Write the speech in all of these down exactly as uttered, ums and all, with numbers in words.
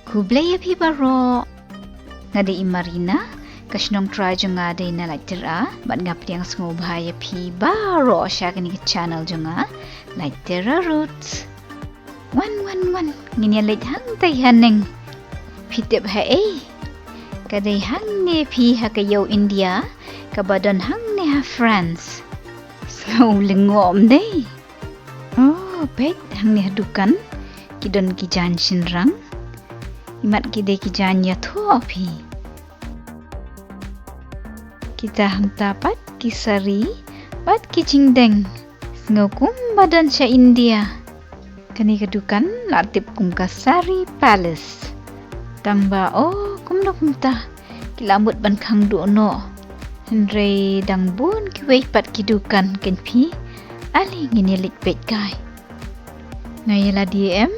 Khublei ïa phi baroh. Nga dei i Marina, ka shnong trai jong nga dei na Laityra, bad nga pdiang sngewbha ïa phi baroh sha kane ka channel jong nga, Laityra Roots. Wan, wan, wan, ngin ïa leit hangtai haneng. Phi tip haei? Ka dei hangne phi ha ka ïew India, kaba don hangne ha France. Sngew lyngngoh ym dei? Oh, peit hangne ha dukan ki don ki jaiñ shynrang. Imat ki dei ki jaiñ ïathoh phi. Kita hangta pat ki sari bad ki jingdeng. Sngew kumba don sha India. Kane ka dukan la tip kum ka Sari Palace. Tang ba oh, kumno kumta ki la mut ban khang duh noh. Hynrei dang bun kiwei pat ki dukan kein phi. Ale ngin ïa leit peit kai. Nga ïa la D M,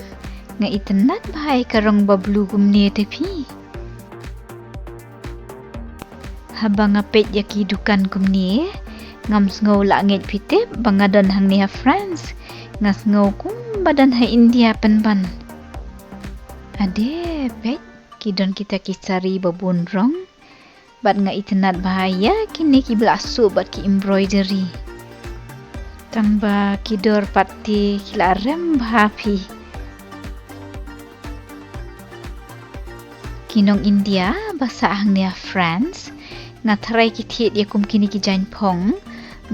nga itynnad bha ïa ka rong ba blue kumne te phi. Haba nga peit ïa ki dukan kumne, ngam sngew lah ngeit phi tip ba nga don hangne ha France. Nga sngew kumba don ha India pynban. Ade, peit, ki don kita ki sari ba bun rong. Bad nga itynnad bha ïa kine kiba la suh bad ki embroidery. Tang ba ki dor pat te ki la rem bha phi. Ki nong India ba sah hangne ha France, nga tharai ki thied ïa kum kine ki jaiñ phong,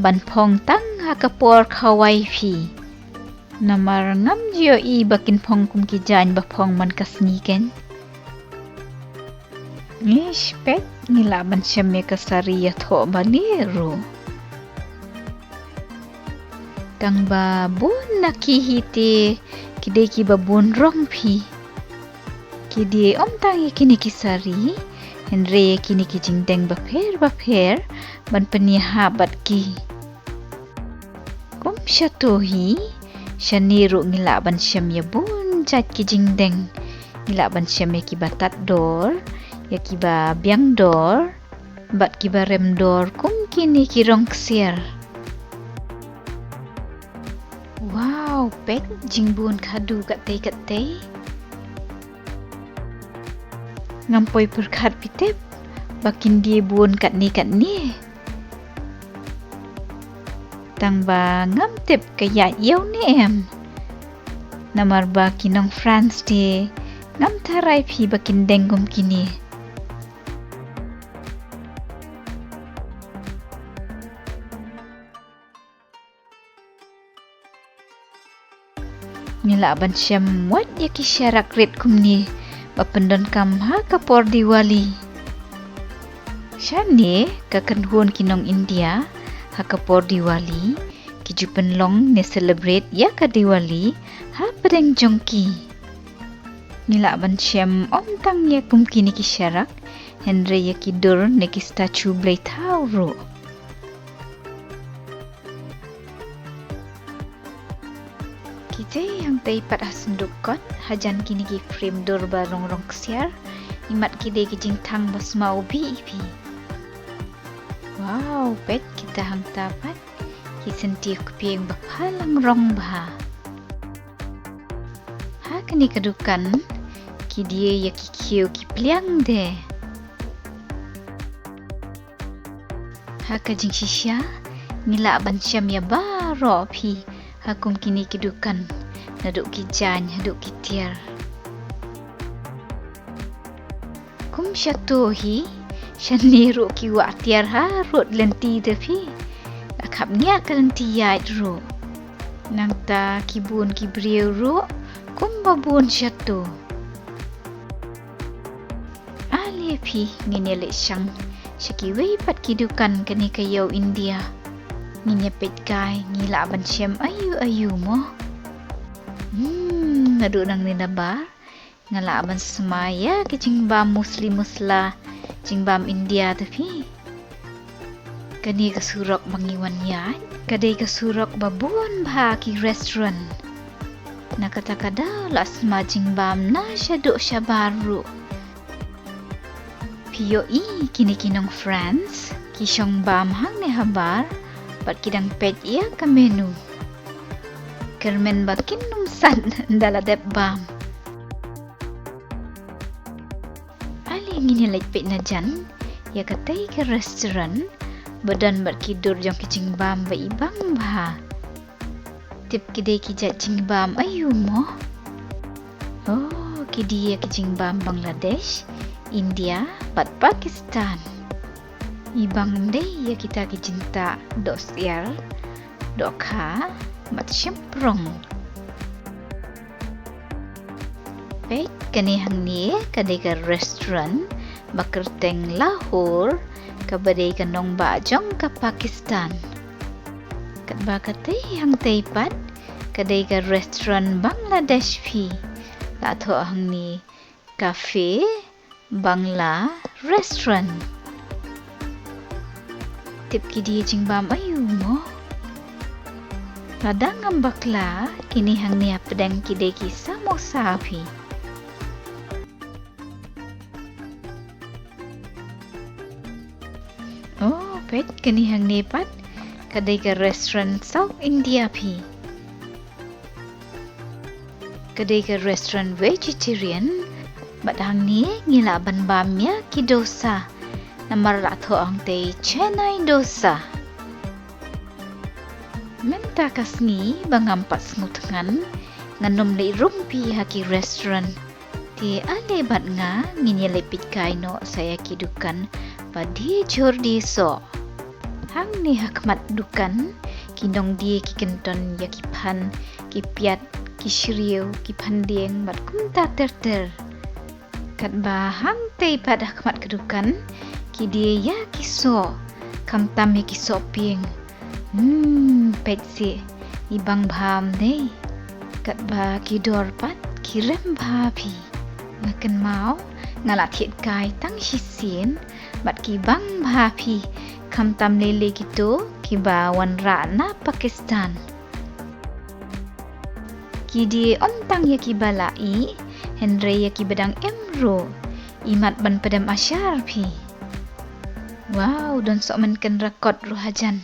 ban phong tang ha ka por khawai phi. Namar ngam ju ïohi ba kin phong kum ki jaiñ ba phong man ka sngi kein. Ngi spet ngi lah ban shem ïa ka sari ïathoh ba lieh ruh. Tang ba bun na ki hi te ki dei kiba bun rong phi. Ki dei ym tang ïa kine ki sari, hynrei ïa kine ki jingdeng bapher bapher ban pynïahap bad ki. Kum shato hi, shane ruh ngi lah ban shem ïa bun jait ki jingdeng. Ngi lah ban shem ïa kiba tad dor, ïa kiba biang dor, bad kiba rem dor kum kine ki rong ksiar. Wow, peit jingbun khadduh kattei kattei. Ngam poi pyrkhat phi tip ba kin die bun katne katne. Tang ba ngam tip ka ïaid ïew ne em. Namar ba ki nong France te ngam tharai phi ba kin deng kum kine. Ngi lah ban shem wat ïa ki sharak rit kumne ba pyndonkam ha ka por Diwali. Shane ka kynhun ki nong India ha ka por Diwali ki ju pynlong ne celebrate ïa ka Diwali ha pdeng jong ki. Ngi lah ban shem ym tang ïa kum kine ki sharak, hynrei ïa ki dur ne ki statue Blei thaw ruh. Kitei hangtei pat ha synduk kot, hajan kine ki frame dur ba rong rong ksiar, imat ki dei ki jingthang ba sma u bih phi. Wow, peit kita hangta pat, ki syntiew kpieng ba phalang rong bha. Ha kane ka dukan, ki die ïa ki khiew ki pliang de. Ha ka jingshisha, ngi lah ban shem ïa baroh phi ha kum kine ki dukan, naduh ki jaiñ haduh ki tiar. Kum shato hi, shane ruh ki wah tiar harud lynti te phi. La khapngiah ka lynti ïaid ruh. Nangta ki bun ki briew ruh kumba bun shato. Ale phi, ngin ïa leit shang sha kiwei pat ki dukan kane ka ïew India. Ngin ïa peit kai ngi lah ban shem aïu aïu mo. Hmm, naduh nangne nabar nga lah ban sma ïa ki jingbam musli musla, jingbam India te phi. Kane ka surok ba ngi wan ïaid ka dei ka surok ba bun bha ki restaurant. Na kata ka daw la sma jingbam na shaduh shabar ruh. Phi ïohi kine ki nong France ki shong bam hangne habar bad ki dang peit ïa ka menu. Kyrmen ba kin ym sat ynda la dep bam. ngin ïa leit peit na jan ïa katei ka restaurant ba don bad ki dur jong ki jingbam ba i bang bha. Tip ki dei ki jait jingbam aiu mo? Oh, ki dei ïa ki jingbam Bangladesh, India bad Pakistan. I bang dei ïa kita ki jingtah dohsyiar, dohkha bad shymprong. Peit kane hangne ka dei ka restaurant ba kyrteng Lahore, kaba dei ka nongbah jong ka Pakistan. Katba katei hangtei pat ka dei ka restaurant Bangladesh phi. La thoh hangne Cafe Bangla Restaurant. Tip ki dei jingbam aiu mo? Lada ngam bakla, kine hangne hapdeng ki dei ki samosa phi. Oh, peit kane hangne pat ka dei ka restaurant South India phi. Ka dei ka restaurant vegetarian, bad hangne ngi lah ban bam ïa ki dosa. Namar la thoh hangtei Chennai dosa. Mynta ka sngi ba ngam pat sngewthngan, ngan nym leit rung phi ha ki restaurant. Te ale bad nga ngin ïa leit peit kai noh sa ïa ki dukan ba die jhur die soh. Hangne ha khmat dukan ki nongdie ki kynton ïa ki phan, ki piat, ki shriew, ki phan dieng bad kumta ter ter. Katba hangtei pat ha khmat ka dukan ki die ïa ki soh, khamtam ïa ki soh pieng. Hmm, peit seh, i bang bha ym dei. Katba ki dor pat ki rem bha phi. Nga kynmaw nga la thied kai tang shisien bad ki bang bha phi, khamtam lei lei kito kiba wanrah na Pakistan. Ki die ym tang ïa kiba la ih, hynrei ïa kiba dang im ruh. Imat ban pdem ashar phi. Wow, don sohmynken rakot ruh hajan.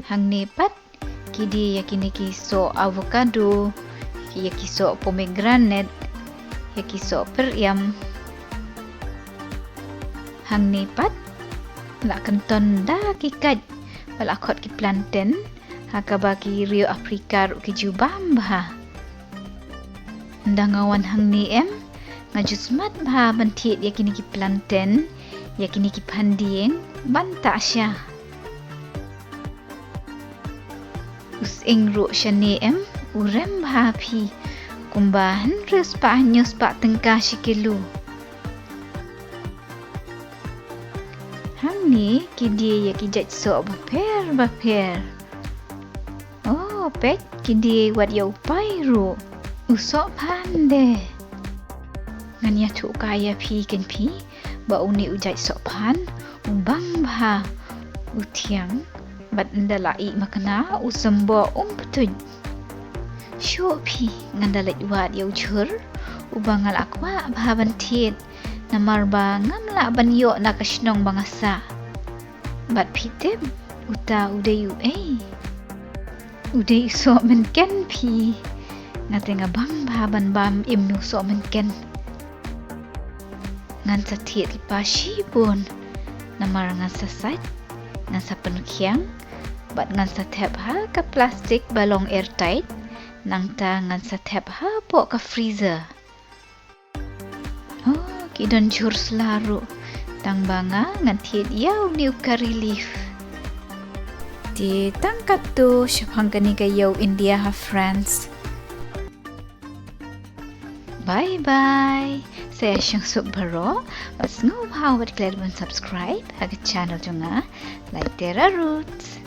Hangne pat ki die ïa kine ki soh avocado, ïa ki soh pomegranate, ïa ki soh pyriam. Hangne pat la kynton da ki kait ba la khot ki plantain, ha kaba ki riew Afrika ruh ki ju bam bha. Ynda nga wan hangne em, nga ju smat bha ban thied ïa kine ki plantain, ïa kine ki phan dieng ban tah sha. U sying ruh shane em, u rem bha phi, kumba hynriew spah hynñiew spah tyngka shi kilo. Hangne ki die ïa ki jait soh bapher bapher. Oh, peit, ki die wat ïa u pai ruh. U soh phan de. Ngan ïathuh kai ïa phi kein phi ba une u jait soh phan u bang bha, u thiang, bad ynda la ih makna u symboh um pyntuid. Shuh phi, ngan da leit wad ïa u jhur uba nga la kwah bha ban thied, namar ba ngam lah ban ïoh na ka shnong ba nga sah. Bad phi tip uta u dei uei? U dei u sohmynken phi. Nga te nga bang bha ban bam im u sohmynken. Ngan sa thied lypa shibun, namar ngan sa sait, ngan sa pynkhiang, bad ngan sa thep ha ka plastik ba long airtight, nangta ngan sa thep hapoh ka freezer. Oh, ki don jhur sla ruh. Tang ba nga ngan thied ïa une u curry leaf. Te tang katto shaphang kane ka ïew India ha France. Bye bye. Sa ïa shong suk baroh, bad sngewbha wat klet ban subscribe ha ka channel jong nga, Laitera Roots.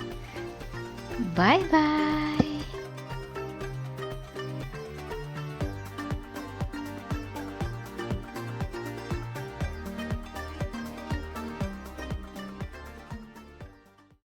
Bye bye.